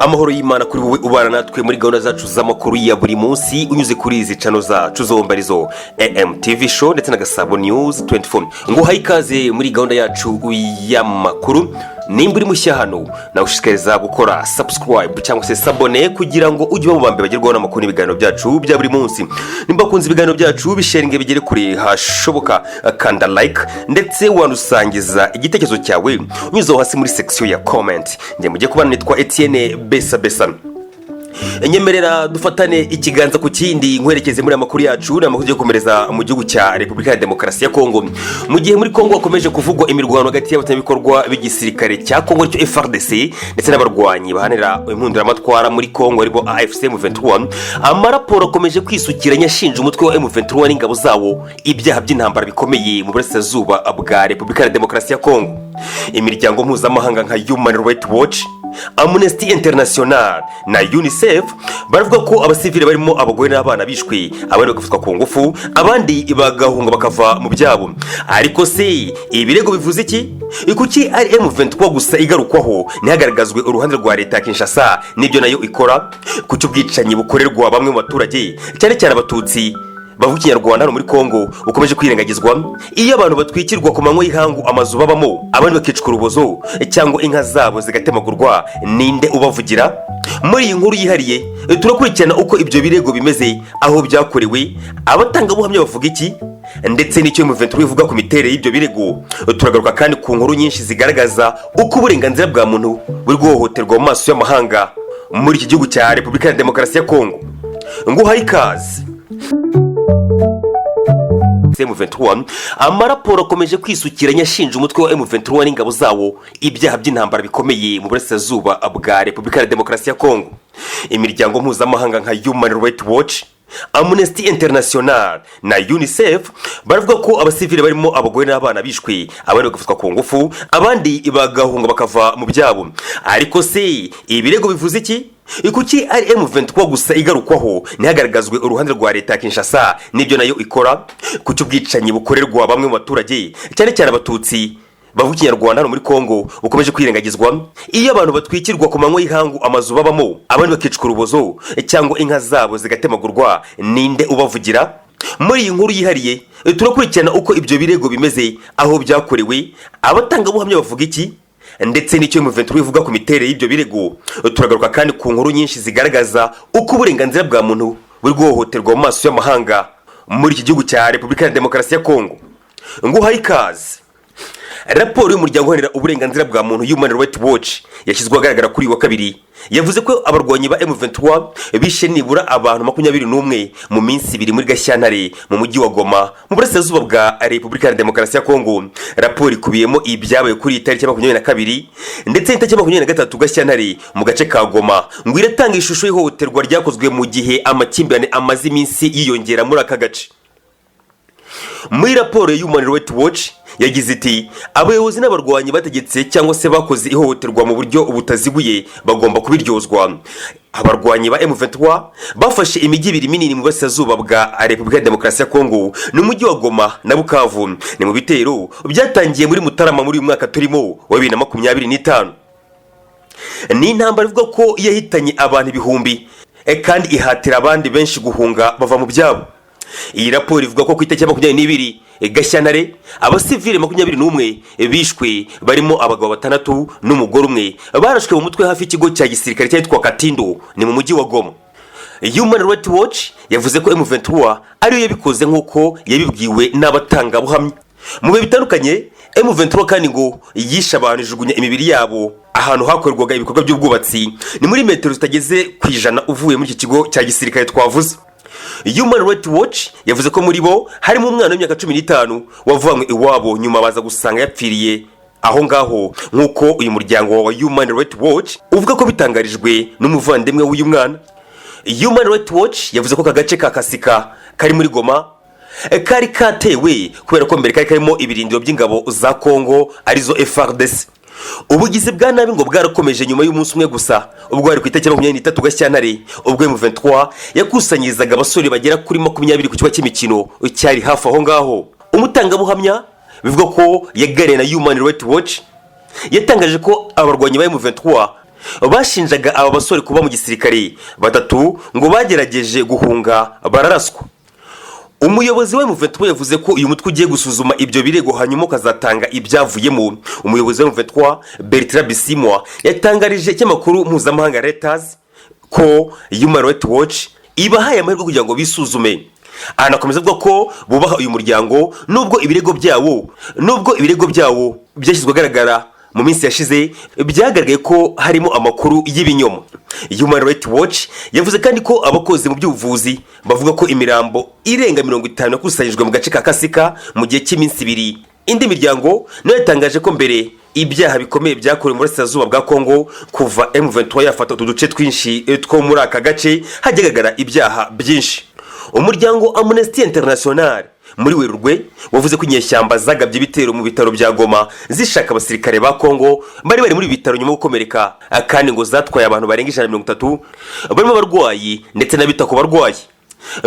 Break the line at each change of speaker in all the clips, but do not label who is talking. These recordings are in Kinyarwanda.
Amahoro y'Imana kuri wowe ubana natwe muri gahunda zacu z'amakuru ya buri munsi unyuze kuri izi channel zacu zombi, arizo AMTV Show ndetse na Gasabo News 24. Nguhaye ikaze muri gahunda yacu y'amakuru. Nimba uri mushya hano, nagushishikariza gukora subscribe cyangwa se s'abonner kugira ngo ujye uba mu bambere bagerwaho n'amakuru n'ibiganiro byacu bya buri munsi. Nimba wakunze ibiganiro byacu, bisharinge bigere kure hashoboka, kanda like, ndetse wanusangiza igitekerezo cyawe unyuze aho hasi muri section ya comment. Njye mujye kubana nitwa Etienne Besa Besa. Nyemerera dufatane ikiganza ku kindi nkwerekeze muri aya makuru yacu. Ni amakuru tugiye gukomereza mu gihugu cya Repubulika ya Demokarasi ya Kongo. Mu gihe muri Kongo hakomeje kuvugwa imirwano hagati y'abafatanyabikorwa b'igisirikare cya Kongo, aricyo FARDC, ndetse n'abarwanyi baharanira impunduramatwara muri Kongo, aribo AFC M23, amaraporo akomeje kwisukiranya ashinja umutwe wa M23 n'ingabo zawo ibyaha by'intambara bikomeye mu burasirazuba bwa Repubulika ya Demokarasi ya Kongo. Imiryango mpuzamahanga nka Human Rights Watch, Amnesty International na UNICEF baravuga ko abasivili barimo abagore n'abana bishwe, abandi bagafatwa ku ngufu, abandi bagahunga bakava mu byabo. Ariko se ibirego bivuze iki? Kuki ari M23 gusa igarukwaho, ntihagaragazwe uruhande rwa leta ya Kinshasa n'ibyo nayo ikora? Kuki ubwicanyi bukorerwa bamwe mu baturage, cyane cyane Abatutsi bavuga Ikinyarwanda hano muri Kongo, bukomeje kwirengagizwa? Iyo abantu batwikirwa ku manywa y'ihangu amazu babamo, abandi bakicwa urubozo cyangwa inka zabo zigatemagurwa, ninde ubavugira? Muri iyi nkuru yihariye turakurikirana uko ibyo birego bimeze, aho byakorewe, abatangabuhamya bavuga iki, ndetse n'icyo M23 ivuga ku miterere y'ibyo birego. Turagaruka kandi ku nkuru nyinshi zigaragaza uko uburenganzira bwa muntu buri guhohoterwa mu maso y'amahanga muri iki gihugu cya Repubulika ya Demokarasi ya Kongo. Nguhaye ikaze. M23, amaraporo akomeje kwisukiranya ashinja umutwe wa M23 n'ingabo zawo ibyaha by'intambara bikomeye mu burasirazuba bwa Repubulika ya Demokarasi ya Kongo. Imiryango mpuzamahanga nka Human Rights Watch, Amnesty International na UNICEF baravuga ko abasivili barimo abagore n'abana bishwe, abandi bagafatwa ku ngufu, abandi bagahunga bakava mu byabo. Ariko se ibirego bivuze iki? Kuki ari M23 gusa igarukwaho, ntihagaragazwe uruhande rwa leta ya Kinshasa n'ibyo nayo ikora? Kuki ubwicanyi bukorerwa bamwe mu baturage, cyane cyane Abatutsi bavuga Ikinyarwanda hano muri Kongo, bukomeje kwirengagizwa? Iyo abantu batwikirwa ku manywa y'ihangu amazu babamo, abandi bakicwa urubozo cyangwa inka zabo zigatemagurwa, ninde ubavugira? Muri iyi nkuru yihariye turakurikirana uko ibyo birego bimeze, aho byakorewe, abatangabuhamya bavuga iki, ndetse n'icyo M23 ivuga ku miterere y'ibyo birego. Turagaruka kandi ku nkuru nyinshi zigaragaza uko uburenganzira bwa muntu buri guhohoterwa mu maso y'amahanga muri iki gihugu cya Repubulika ya Demokarasi ya Kongo. Nguhaye ikaze. Raporo y'umuryango uharanira uburenganzira bwa muntu Human Rights Watch yashyizwe ahagaragara kuri uyu wa kabiri yavuze ko abarwanyi ba M23 bishe nibura abantu 21 mu minsi 2 muri Gashyantare mu mujyi wa Goma mu burasirazuba bwa Repubulika ya Demokarasi ya Kongo. Raporo ikubiyemo ibyabaye kuri iyi tariki ya 22 ndetse n'itariki ya 23 Gashyantare mu gace ka Goma. Ngo iratanga ishusho y'ihohoterwa ryakozwe mu gihe amakimbirane amaze iminsi yiyongera muri aka gace. Muri raporo ya Human Rights Watch yagize iti: "Abayobozi n'abarwanyi bategetse cyangwa se bakoze ihohoterwa mu buryo butaziguye bagomba kubiryozwa." Abarwanyi ba M23 bafashe imijyi ibiri minini mu burasirazuba bwa Repubulika ya Demokarasi ya Kongo, ni umujyi wa Goma na Bukavu. Ni mu bitero byatangiye muri Mutarama muri uyu mwaka turimo wa 2025. Ni intambara ivuga ko yahitanye abantu ibihumbi kandi ihatira abandi benshi guhunga bava mu byabo. Iyi raporo ivuga ko ku itariki ya 22 Gashyantare abasivile 21 bishwe, barimo abagabo batandatu n'umugore umwe, barashwe mu mutwe hafi y'ikigo cya gisirikare cyitwa Katindo, ni mu mujyi wa Goma. Human Rights Watch yavuze ko M23 ariyo yabikoze nk'uko yabibwiwe n'abatangabuhamya mu bihe bitandukanye. M23 kandi ngo yishe abantu, ijugunya imibiri yabo ahantu hakorerwaga ibikorwa by'ubwubatsi, ni muri metero zitageze ku 100 uvuye muri iki kigo cya gisirikare twavuze. Human Rights Watch yavuze ko muri bo harimo umwana w'imyaka 15 wavanywe iwabo, nyuma baza gusanga yapfiriye aho ngaho, nk'uko uyu muryango wa Human Rights Watch uvuga ko bitangarijwe n'umuvandimwe w'uyu mwana. Human Rights Watch yavuze ko aka gace ka Kasika kari muri Goma kari katewe kubera ko mbere kari karimo ibirindiro by'ingabo za Kongo, arizo FARDC. Ubugizi bwa nabi ngo bwarakomeje nyuma y'umunsi umwe gusa, ubwo hari ku itariki 23 Gashyantare, ubwo M23 yakusanyirizaga abasore bagera kuri 20 ku kibuga cy'imikino cyari hafi aho ngaho. Umutangabuhamya bivuga ko yaganiriye na Human Rights Watch yatangaje ko abarwanyi ba M23 Bashinjaga aba basore kuba mu gisirikare. Batatu ngo bagerageje guhunga bararaswa. Umuyobozi wa M23 yavuze ko uyu mutwe ugiye gusuzuma ibyo birego, hanyuma ukazatanga ibyavuyemo. Umuyobozi wa M23, Bertrand Bisimwa, yatangarije ikinyamakuru mpuzamahanga Reuters ko Human Rights Watch ibahaye amahirwe kugira ngo bisuzume. Anakomeza avuga ko bubaha uyu muryango, nubwo ibirego byawo byashyizwe ahagaragara mu minsi yashize byagaragaye ko harimo amakuru y'ibinyoma. Human Rights Watch yavuze kandi ko abakozi mu by'ubuvuzi bavuga ko imirambo irenga 50 yakusanyijwe mu gace ka Kasika mu gihe cy'iminsi 2. Indi miryango nayo yatangaje ko mbere ibyaha bikomeye byakorewe mu burasirazuba bwa Kongo, kuva M23 yafata utu duce twinshi two muri aka gace, hagaragara ibyaha byinshi. Umuryango Amnesty International muri Werurwe wavuze ko inyeshyamba zagabye ibitero mu bitaro bya Goma zishaka abasirikare ba Kongo bari bari muri ibi bitaro nyuma yo gukomereka, kandi ngo zatwaye abantu barenga 130, barimo abarwayi ndetse n'abita ku barwayi.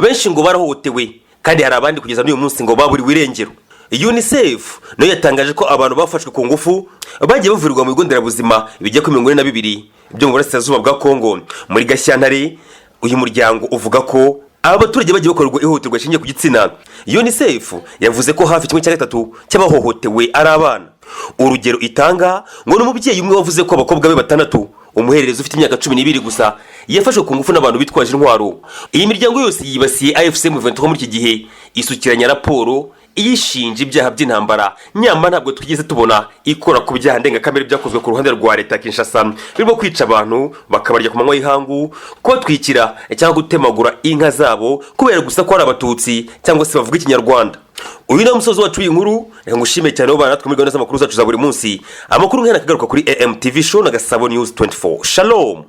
Benshi ngo barahohotewe, kandi hari abandi kugeza n'uyu munsi ngo baburiwe irengero. UNICEF nayo yatangaje ko abantu bafashwe ku ngufu bagiye bavurirwa mu bigo nderabuzima bijya kuri 42 byo mu burasirazuba bwa Kongo. Muri Gashyantare, uyu muryango uvuga ko aba baturage bagiye bakorerwa ihohoterwa rishingiye ku gitsina. UNICEF yavuze ko hafi 1/3 cy'abahohotewe ari abana. Urugero itanga ngo ni umubyeyi umwe wavuze ko abakobwa be batandatu, umuhererezi ufite imyaka 12 gusa, yafashwe ku ngufu n'abantu bitwaje intwaro. Iyi miryango yose yibasiye AFC M23 muri iki gihe, isukiranya raporo iyishinja ibyaha by'intambara, nyamara ntabwo twigeze tubona ikora ku byaha ndengakamere byakozwe ku ruhande rwa leta ya Kinshasa, birimo kwica abantu bakabarya ku manywa y'ihangu, kubatwikira cyangwa gutemagura inka zabo kubera gusa ko ari Abatutsi cyangwa se bavuga Ikinyarwanda. Uyu ni umusozi wacu w'inkuru. Reka ngushime cyane wo natwe muri gahunda z'amakuru zacu za buri munsi. Amakuru nk'aya akagaruka kuri AMTV Show na Gasabo News 24. Shalom.